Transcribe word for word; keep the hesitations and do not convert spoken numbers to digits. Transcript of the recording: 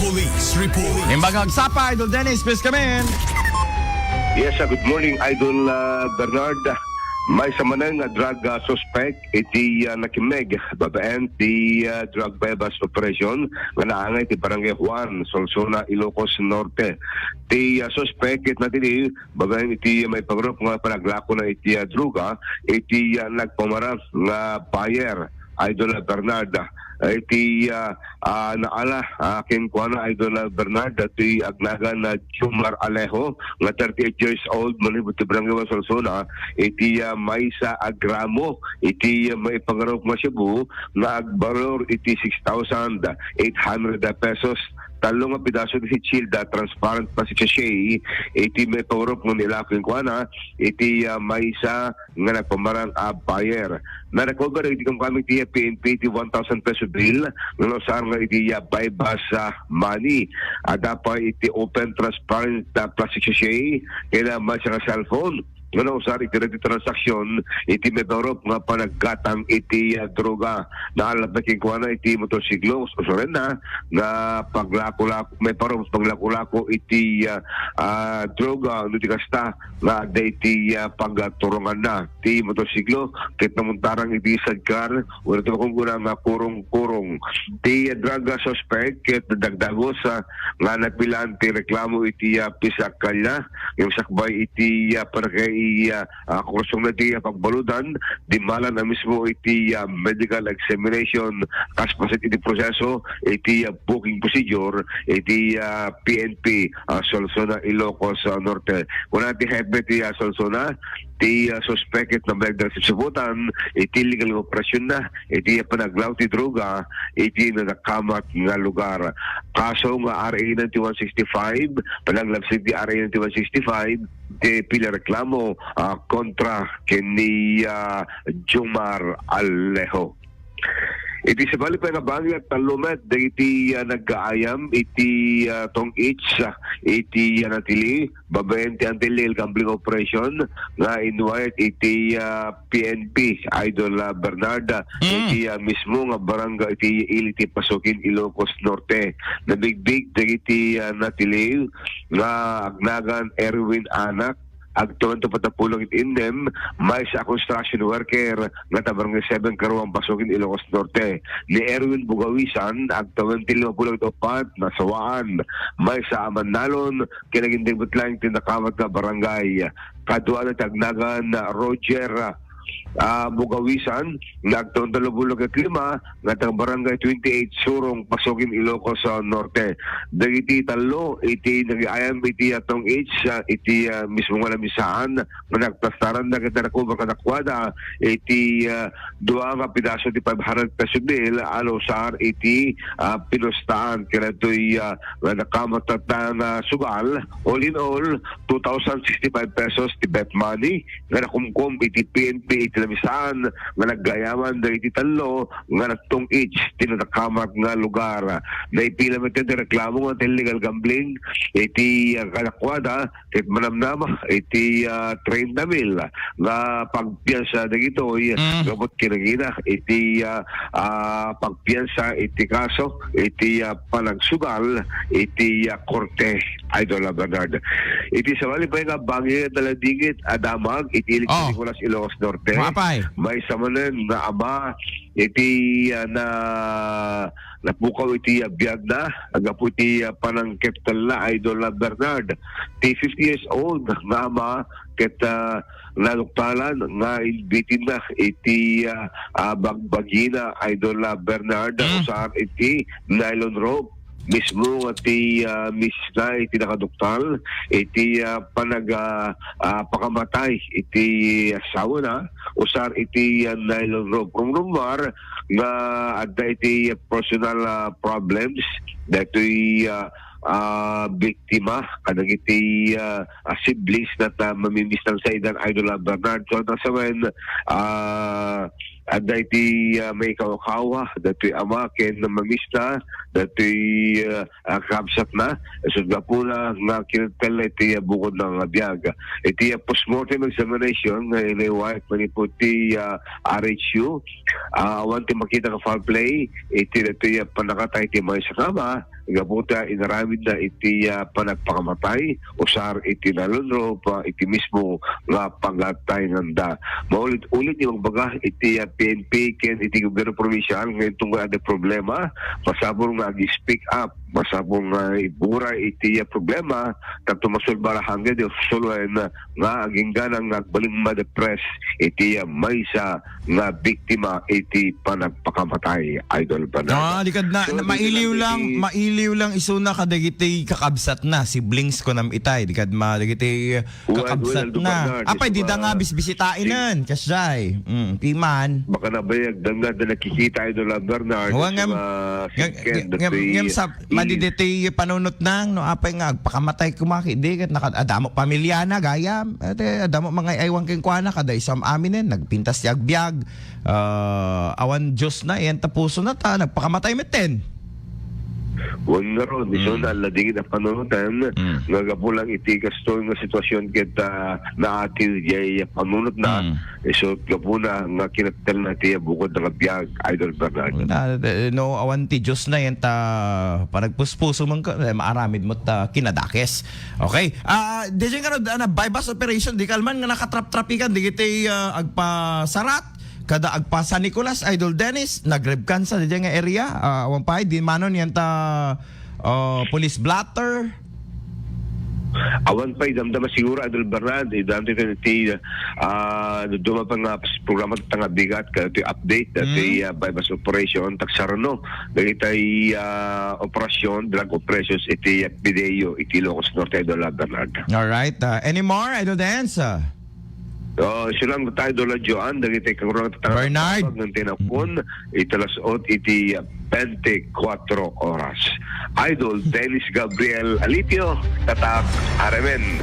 Police Report. Imbag agsapa, Idol Dennis, please come in. Yes, uh, good morning, Idol, uh, Bernard. Maysa manen nga drug, uh, suspect iti, uh, nakimmeg babaen ti, uh, drug buy-bust operation nga naangay ti Barangay Juan, Solsona, Ilocos Norte. Ti, uh, suspect ket natiliw babaen iti maipangarup nga panaglako na iti, uh, droga iti, uh, nagpamarang nga buyer, Idol Bernard. Iti, uh, ah, naala, ah, kenkuana, Idol, ah, Bernard, datoy agnagan na Jomar Alejo, nga thirty-eight years old, manipud ti Barangay Juan, Solsona, iti, ah, maysa a gramo, iti, ah, maipangarup nga Shabu, nga agbalor iti six thousand eight hundred pesos. Tallo nga pedaso ti shield, ah, transparent plastic sachet, iti maipangarup nga nila kenkuana, iti, ah, maysa nga nagpamarang a buyer. Na-recover iti kamkam iti P N P ti one thousand peso bill nga nausar nga iti, ah, buy-bust, ah, money. Adda pay iti open transparent, ah, plastic sachet ken, ah, maysa nga cellphone nga nausar iti daytoy transaksyon iti maipangarup nga panaggatang iti, ah, droga. Naala pay kenkuana iti motorsiklo, usurenna nga paglako-lako, maipangarup paglako-lako iti, ah, ah, droga, no di kasta, nga adda iti, ah, pagturonganna ti motorsiklo ket namuntarang iti sidecar wenno ti makunkuna nga kurong-kurong. Ti drug suspect ket dagdagos, ah, nga napilan ti reklamo iti, ah, Pisagkalya, ngem sakbay iti, ah, parkay, ah, ah, kursongna ti, ah, pagbaludan, dimmalan a mismo iti, ah, medical examination kas paset iti proseso iti, ah, booking procedure iti, ah, P N P, ah, Solsona, Ilocos, ah, Norte. Kuna ti hepe ti, ah, Solsona, ti, ah, suspek ket nabayag da sipsiputan iti illegal nga operasionna iti panaglaw ti droga iti nadakamat nga lugar. Kaso nga R A ninety-one sixty-five, panaglabsig ti R A ninety-one sixty-five, ti pila reklamo, ah, kontra ken ni, ah, Jomar Alejo. Iti sabali pay nga bangi, tallo met dagiti, ah, naggaayam iti, ah, tong-its, ah, iti, ah, natili babaen ti anti-illegal gambling operation nga inwayat iti, ah, P N P, Idol, ah, Bernard, ah, Mm. iti, ah, mismo nga barangay iti ili ti Pasukin, Ilocos Norte. Nabigbig dagiti, ah, natili nga agnagan Erwin Anak, agtawen ti patapulong iti innem, maysa a construction worker nga taga Barangay seven, Karuang, Pasukin, Ilocos Norte. Ni Erwin Bugawisan, agtawen ti lima puluh upat, nasawaan, maysa a mannalon, ken naginding met laeng ti nakamat nga barangay. Kaduana ti agnagan Roger, ah, Bugawisan, nga agtawen ti lima puluh ket lima, nga taga Barangay twenty-eight, Surong, Pasukin, Ilocos, ah, Norte. Dagiti tallo iti nagayam iti, ah, tong-its, ah, iti, ah, mismo nga lamisaan nga nagplastaran dagiti nakuba kadakuada iti, ah, dua nga pidaso ti five hundred peso bill a nausar iti, ah, pinustaan kadagitoy, ah, nga nakamatatan nga sugal. All in all, two thousand sixty-five pesos ti bet money nga nakumkom iti P N P iti lamisaan nga naggayaman dagiti tallo nga nagtong-its ti nadakamat nga lugar. Naipila met ti reklamo nga ti illegal gambling iti, ah, kadakuada ket manamnama iti, ah, treinta mil nga pagpiansa dagitoy Mm. gapu ket kinagina iti, ah, ah, pagpiansa iti kaso iti, ah, panagsugal iti, ah, korte, Idol Bernard. Iti sabali pay nga bangi nga taladingit a damag iti Ilik Oh. Nicolas, Ilocos Norte. Maapay. Maysa manen nga ama iti, ah, na napukaw iti, ah, biagna, gapu iti, ah, panangkeptalna, Idol, ah, Bernard. Ti fifty years old nga ama ket, ah, naduktalan nga inbitinna iti, ah, ah, bagbagina, Idol, ah, Bernard, Mm. usar iti nylon rope. Mismo nga ti, ah, misis na iti nakaduktal iti, ah, panag, ah, ah, pakamatay iti asawona, usar iti, ah, nylon rope. Rumrumar nga adda iti personal, ah, problems daytoy, ah, ah, biktima kadagiti, ah, ah, siblings na ta mamimiss na sa idan, Idol, ah, Bernard. So, nasa wen, ah, adda iti, ah, maikawkawa daytoy ama ken mamimiss na daytoy, ah, ah, kabsatna. Isut' gapuna nga kinattel iti, ah, bukod nga biag. Iti, ah, postmortem examination nga inaywaet manipud ti, ah, R H U, ah, awan ti makita nga foul play iti daytoy, ah, pannakatay ti maysa nga ama. gapu ta inaramidna iti, ah, panagpakamatay, usar iti nalunrop, ah, iti mismo nga pagtaynanda. Maulit-ulit nga agbaga iti, ah, P N P ken iti gobyerno probinsial nga tunggal adda problema, masapul nga ag-speak up, masapul nga ibura iti, ah, problema, tapno masolba la ket soluhen nga agingga nga agbalin madepress iti, ah, maysa nga biktima iti panagpakamatay, Idol Bernardo. Ah, di kad na, So, na- dito mailiw lang lang, iti mailiw lang isuna kadagiti kakabsatna, siblings ko nam itay, di kad ma, dagiti Well, kakabsat well, na. Bernard, Apay, di da nga bisbisitaen nen, kasjay. Mm, piman. Baka nabayag, da nga da nakikita, Idol Bernard, Wa sa ngam, mga ngam, siked, ngam, dati, ngam sa, i- madiditi panunot nang, no, apay nga, agpakamatay kumaki, di, kat naka-, adamo pamilya na, gayam. Ate, adamo mga aywan ken kuana, kada isam aminen, nagpintas ti agbiag. Ah, awan Diyos na, iyan tapuso na ta, nagpakamatay metten. Wen nga ron, iso Mm. na, ladingit a panunutan, Mm. nga gapu lang iti kastoy nga sitwasyon ket, ah, naatiw jay panunot na, Mm. iso gapu na nga kinattel na ti bukod nga biag, Idol Bernard. Na, eh, no, awan ti Diyos na yan ta panagpuspuso man ka, eh, maaramid mo ta kinadakes. Okay. Ah, D J nga ron, ah, na buy-bust operation, di kalman nga nakatrap-trapikan, di kiti, ah, agpasarat, kada agpa San Nicolas, Idol Dennis, nagrebkan sa dyan nga area. Ah, awan pa, di manon yan ta, ah, police blotter. Awan pa, idamdama siguro, Idol Bernard, idamdama ti, ah, duma pa nga programa ta nga bigat, kaya ti update, dati, Mm. ah, buy-bust operation, taksarano, dagitay, ah, operasyon, drug operations, iti, ah, Pideo, iti Ilocos Norte, Idol Bernard. Alright. Ah, any more, Idol Dennis? Ah. Oh, isu lang tayo, Dola Joan, dagiti kangurang tatang Bernard. Tabag ng tinapon, iti alas ot iti twenty-four oras. Idol Dennis Gabriel Alipio, tatak, Aremen.